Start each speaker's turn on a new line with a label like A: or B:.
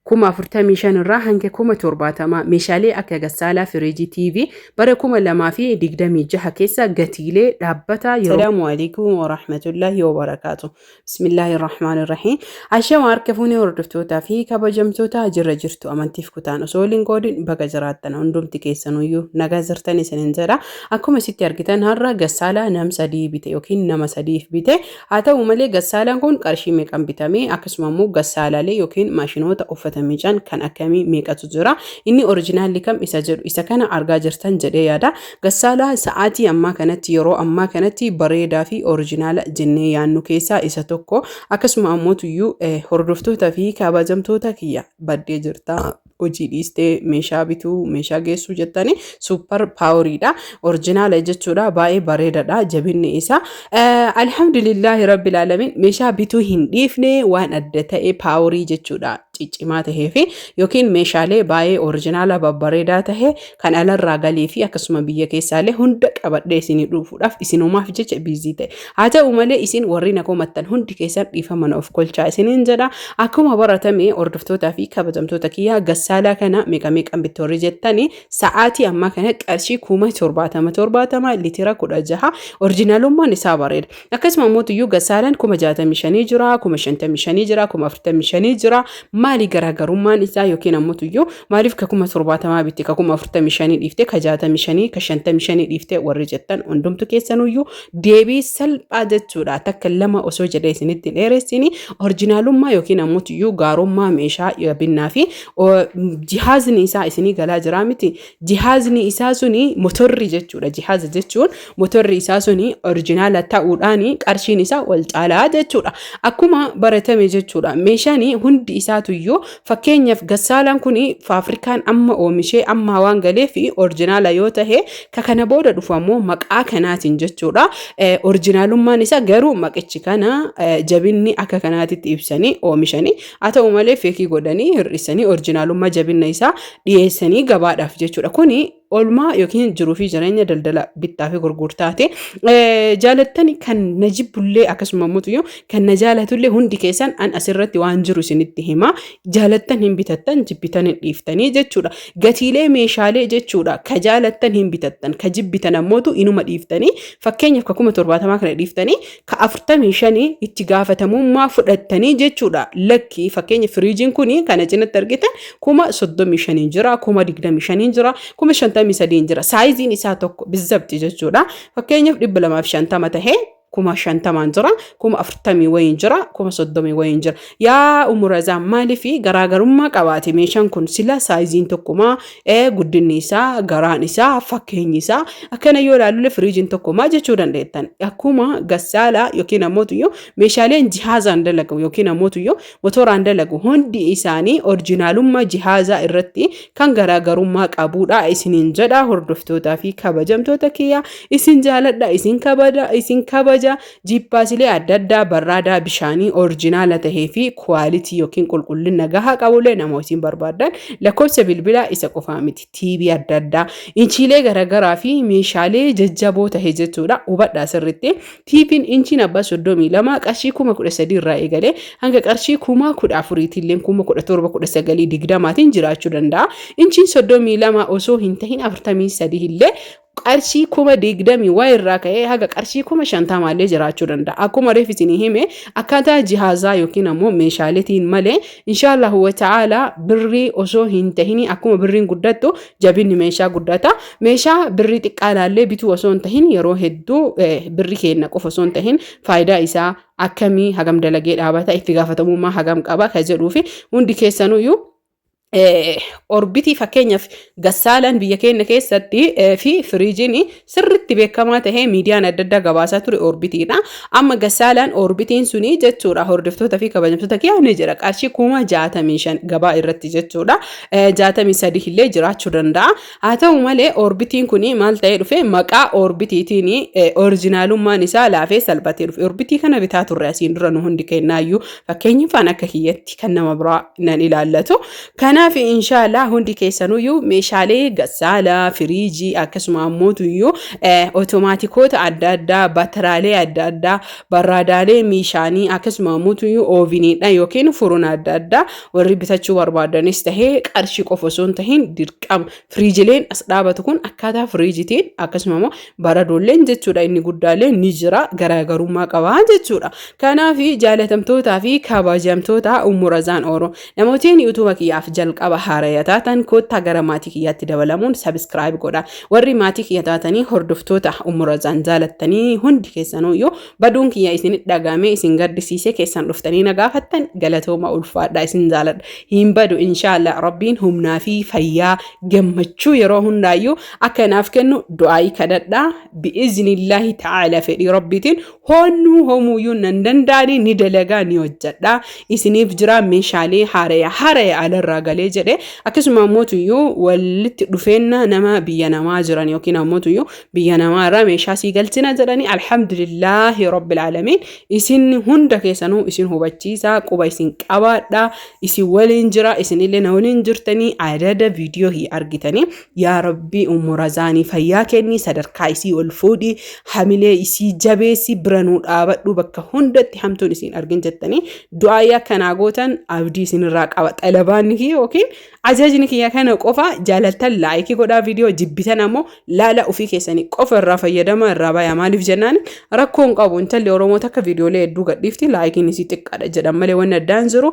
A: 45,000 irraa hanga 70,000 meeshaalee akka gassaalaa, firiijii, TV bara 2026 keessa gatiilee dhaabbataa yeroo.
B: Salaamu alaikum warahmatullahi wabarakaatu. Bismillaahi rahmaani rahiim. Ashama harka fuunee hordoftootaa fi kabajamtoota jirra jirtu amantiif kutaan osoo waliin qoodin baga jiraattan hundumti keessanuyyuu nagaa jirtan isinin jedha. Akkuma isitti argitan har'a gassaalaa nam sadii bite yookiin nama sadiif bite. Haa ta'u malee gassaalaan kun qarshii meeqan bitame? Akkasuma immoo gassaalaalee yookiin maashinoota uffata miican kan akkamii meeqatu jira? Inni orijinaalli kam isa jedhu isa kana argaa jirtan jedhee yaada. Gassaalaa sa'aatii ammaa kanatti yeroo ammaa kanatti bareedaa fi orijinaala jennee yaannu keessaa isa tokko. Akkasuma ammoo tuyyuu hordoftoota fi kabajamtoota kiyya baddee jirta. Hojii dhiistee meeshaa bituu meeshaa geessuu jettanii suupar paaworiidha. Orijinaala jechuudha, baay'ee bareedaadha jabinni isaa. Alhamdulillaahi rabbil alamin, meeshaa bituu hin dhiifne, waan adda ta'e paaworii jechuudha, ciccimaa tahee fi yookiin meeshaalee baay'ee orijinaala babbareedaa tahe kan alarraa galii fi akkasuma biyya keessaallee hunda qabadhee isinii dhufuudhaaf isinumaaf jecha biizii ta'e. Haa ta'u malee isin warri na komattan hundi keessan dhiifama na of kolchaa isiniin jedha. Akkuma baratame hordoftootaa fi kabajamtoota kiyyaa, gassaalaa kana meeqa meeqan bittoorri jettanii, sa'aatii ammaa kana qarshii 70,000 70 litira 16, orijinaalummaan isaa bareeda. Akkasuma immoo tuyyuu gassaalaan 65,000 jira, 55,000 jira, 45,000 jira. Maali garaagarummaan isaa? Yookiin ammoo tuyyuu maaliif ka 70,000 bitte, ka 45,000 dhiifte, ka 65, ka 55 dhiifte warri jettan hundumtu keessanuyyuu deebii salphaa jechuudha. Takka lama osoo jedhee isinitti dheeressini, orijinaalummaa yookiin ammoo tuyyuu gaarummaa meeshaa yabinnaa fi jihaazni isaa isinii galaa jira miti. Jihaazni isaa suni motorri jechuudha. Jihaaza jechuun motorri isaa suni orijinaala ta'uudhaan qarshiin isaa wal caalaa jechuudha. Akkuma baratame jechuudha. Meeshaan hundi isaatuyyuu, fakkeenyaaf gassaalaan kun faafrikaan amma oomishee amma waan galeef orijinaala yoo tahe, ka kana booda dhufu ammoo maqaa kanaatiin jechuudha. Orijinaalummaan isaa garuu maqichi kana jabinni akka kanaatitti ibsanii oomishanii, haa ta'u malee feekii godhanii hir'isanii orijinaalummaa jabinna isaa dhiyeessanii gabaadhaaf jechuudha. Kuni oolmaa yookiin jiruu fi jireenya daldala bittaa fi gurgurtaati. Jaalattani kan na jibbullee, akkasuma immoo kan na jaalatullee, hundi keessan an asirratti waan jiru isinitti hima. Jaalattan hin bitattan, jibbitan hin dhiiftanii jechuudha. Gatiilee meeshaalee jechuudha. Ka jaalattan hin bitattan, ka jibbitan ammootu inuma dhiiftanii. Fakkeenyaaf ka 70,000 kana dhiiftanii ka 45 itti gaafatamummaa fudhattanii jechuudha. Lakki fakkeenya firiijiin kun kana cinatti argitan 35,000 jira, 25,000 jira, 53,000 jira. Saayiziin isaa tokko bizzabxi jechuudha. Fakkeenyaaf 250 tahee 50,000 jira, 40,000 wayiin jira, 30,000 wayiin jira. Yaa umurazaa, maaliif garaagarummaa qabaate meeshaan kun? Sila saayiziin tokkumaa, guddinni isaa, garaan isaa, fakkeenyi isaa akkana yoo ilaallulle firiijiin tokkumaa jechuu dandeettan. Akkuma gassaalaa yookiin ammoo meeshaaleen jihaazaan dalagu yookiin ammoo motoraan dalagu hundi isaanii orijinaalummaa jihaazaa irratti kan garaagarummaa qabudha isiniin jedha. Hordoftootaa fi kabajamtoota kiyya, isin jaaladha, isin kabaja, isin kabaja. Jiippaasilee adda addaa, barraadaa bishaanii orijinaala tahee fi quality yookiin qulqullina gahaa qabulee nama isin barbaadan lakkoofsa bilbilaa isa qofaa miti, TV adda addaa, inchiilee garaagaraa fi meeshaalee jajjaboo tahe jechuudha. Hubadhaa sirriitti, TV'n inchiin abbaa 32 qarshii 13,000 irraa eegalee hanga qarshii 14,000tiillee, 17,000, 19,000, 20maatiin jiraachuu danda'a. Inchiin 32 osoo hin tahin 43 illee qarshii 20,000 waa irraa ka'ee haga qarshii 50,000llee jiraachuu danda'a. Akkuma reef isinii hime, akkaataa jihaazaa yookiin ammoo meeshaaleetiin malee, inshaallahu wa ta'ala, birrii osoo hin tahini, akkuma birriin guddattu jabinni meeshaa guddata. Meeshaa birrii xiqqaa ilaallee bituu osoo hin tahin, yeroo hedduu birri keenya qofa osoo hin tahin, faayidaa isaa akkamii, hagam dalagee dhaabata, itti gaafatamummaa hagam qaba ka jedhuu fi hundi keessanuyyuu orbitii, fakkeenyaaf gassaalaan biyya keenya keessatti fi firiijiin sirritti beekamaa tahee miidiyaan adda addaa gabaasaa ture orbitiidha. Amma gassaalaan orbitiin suni jechuudha, hordoftoota fi kabajamtoota kiyyaa, ni jira qarshii 65,000 gabaa irratti jechuudha. 63 illee jiraachuu danda'a. Haa ta'u malee orbitiin kun maal ta'ee dhufe? Maqaa orbitiitiin orijinaalummaan isaa laafee salphatee dhufe. Orbitii kana bitaa turre asiin dura nu hundi kennaayyuu, fakkeenyaaf akka kiyyatti, kan nama biraa nan ilaallatu. Kanaaf Kanaaf inshaallah hundi keessanuyyuu meeshaalee gassaalaa, firiijii, akkasuma ammootuyyuu otomaatikoota adda addaa, bataraalee adda addaa, barraadaalee meeshaanii, akkasuma ammootuyyuu ooviniidha yookiin furuna adda addaa warri bitachuu barbaadanis tahee, qarshii qofa osoo hin tahin dirqama firiijileen as dhaabatu kun akkaataa firiijitiin, akkasuma immoo baradoolleen jechuudha, inni guddaallee ni jira, garaagarummaa qabaa jechuudha. Kanaaf jaalatamtootaa fi kabajamtoota Ummu Razaan Oro, namootiin YouTube kiyyaaf jalqaba haaraya taatan, koottaa gara maatii kiyyaatti dabalamuun subscribe godha. Warri maatii kiyya taatanii hordoftoota Ummu Razaan jaalattanii hundi keessanuyyuu, baduun kiyya isin dhagahame, isin gaddisiisee, keessan dhuftanii na gaafattan, galatooma, ulfaadha, isin jaaladha. Hin badu, inshaallah Rabbiin humnaa fi fayyaa gammachuu yeroo hundaayyuu akka naaf kennu du'aayii kadhadhaa. Bi'iznillaahi ta'ala, fedhii Rabbiitiin hoonnuu homuuyyuu nan danda'anii ni dalagaa, ni hojjedha. Isiniif jira meeshaalee haaraya haaraya alarraa galee jedhe, akkasuma ammootuyyuu walitti dhufeenna nama biyya namaa jiran yookiin ammootuyyuu biyya namaa irraa meeshaa sii galchina jedhanii, alhamdulillaahi rabbil aalamiin. Isin hunda keessanuu isin hubachiisa, quba isin qabaadha, isin waliin jira, isinillee na waliin jirtanii adada viidiyoo hi argitanii. Yaa Rabbii, Ummu Razaanii fayyaa kenni, sadarkaa isii ol fuudhi, hamilee isii jabeessi, bira nuu dhaabadhu, bakka hundatti hamtuun isin argin jettanii du'aayii akkanaa gootan abdii isinirraa qaba. Xalabaanni kiyya yookiin ajajni kiyya kana qofa. Jaalattan like godhaa viidiyoo, jibbitan ammoo laala ofii keessanii qofa irraa fayyadama, irraa baya. Maaliif jennaan, rakkoon qabu, intalli Oromoo takka viidiyoolee hedduu gadhiifti, likeiin isii xiqqaadha jedhan malee wanni addaan jiru.